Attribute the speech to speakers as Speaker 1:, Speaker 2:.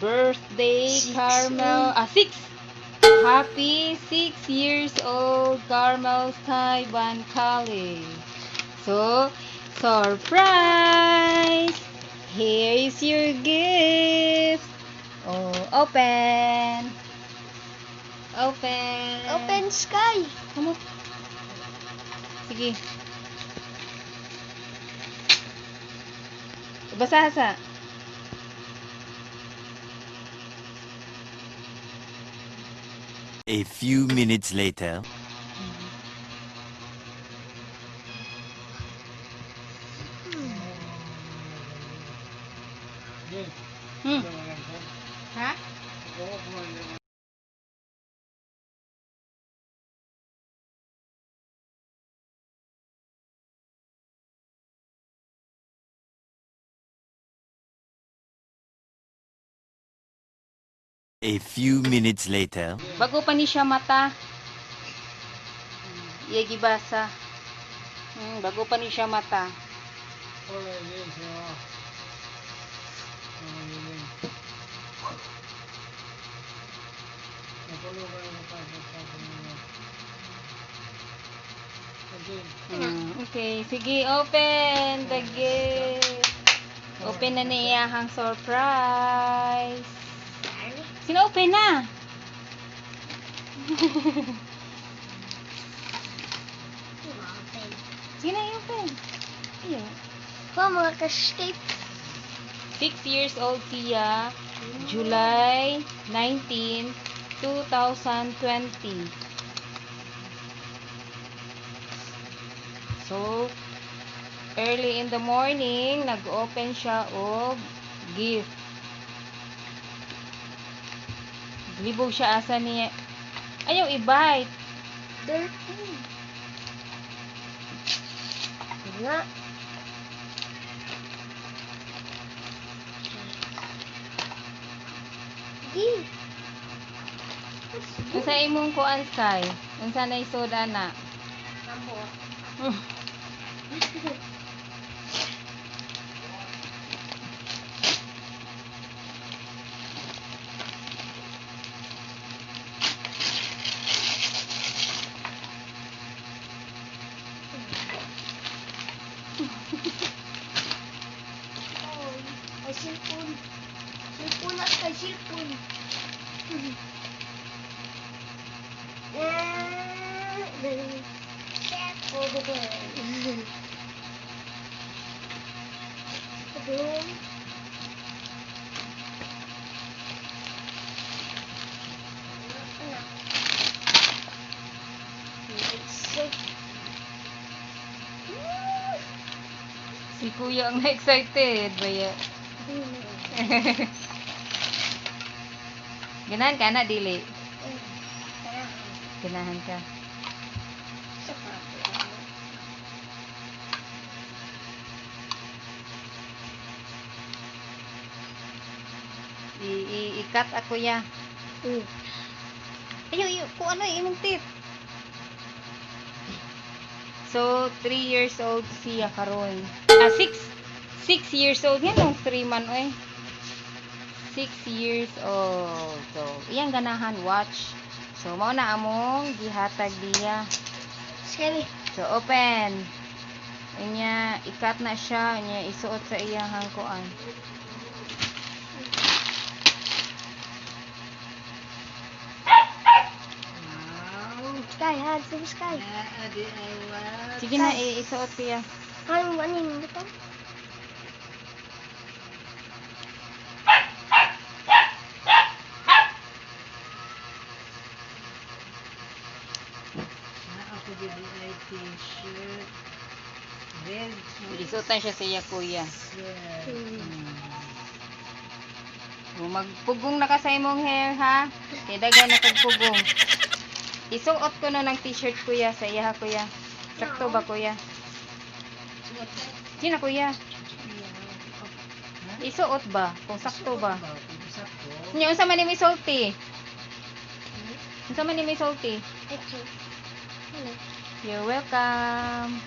Speaker 1: Birthday,
Speaker 2: Six.
Speaker 1: Carmel. Ah, 6. Happy 6 years old, Carmel Sky Bancale. So, surprise! Here is your gift. Oh, open. Open.
Speaker 2: Open sky.
Speaker 1: Come on. Sige. Basa sa.
Speaker 3: A few minutes later.
Speaker 1: Ha?
Speaker 3: A few minutes later.
Speaker 1: Bago pa ni siya mata. Iya gibasa. Bago pa ni siya mata. Okay, sige, open the gift. Open na niya ang surprise. Sino open na?
Speaker 2: Open.
Speaker 1: Sige na, i-open. Ayun.
Speaker 2: Wow, mga ka-escape.
Speaker 1: 6 years old siya. July 19, 2020. So, early in the morning, nag-open siya og gift. Libog siya asa niya. Ayaw i-bite.
Speaker 2: Dirty. Nga. Di.
Speaker 1: Unsa imong kuan, Sky? Unsa na isod ana?
Speaker 2: Amo. Oy, ay cellphone. Cellphone na kay cellphone. Cellphone. Aduh. Anak. Nice.
Speaker 1: Si Kuya ang na-excited baya. Ganahan ka na dili? Ganahan ka.
Speaker 2: Sa problem.
Speaker 1: I-cut ako ya. Ayaw, ayaw, kung ano imong tip. So, 3 years old siya karon. Ah, 6. 6 years old. Yan nung 3 man, oy. 6 years old. So, iyang ganahan watch. So, mao na among gihatag diya.
Speaker 2: Sige.
Speaker 1: So, open. Inya, i-cut na siya. Inya, isuot sa iyang kuan.
Speaker 2: Sky, hand to the sky.
Speaker 1: Sige na, isuot siya.
Speaker 2: Ano ano yung butang?
Speaker 4: Ako gid ay t-shirt. Red.
Speaker 1: Isuotan siya sa iya kuya.
Speaker 4: Yeah.
Speaker 1: Oh, magpugong na ka sa imong hair, ha? Kay daghan na kag pugong. Isuot ko no ng t-shirt, kuya, sa iya, ha, kuya. Sakto ba, kuya?
Speaker 4: Suot ka.
Speaker 1: Sino, kuya? Isuot ba? Kung sakto ba?
Speaker 4: Kung sakto.
Speaker 1: Nya unsa man ni misulti? Unsa man ni misulti?
Speaker 2: Thank you. Ano?
Speaker 1: You're welcome.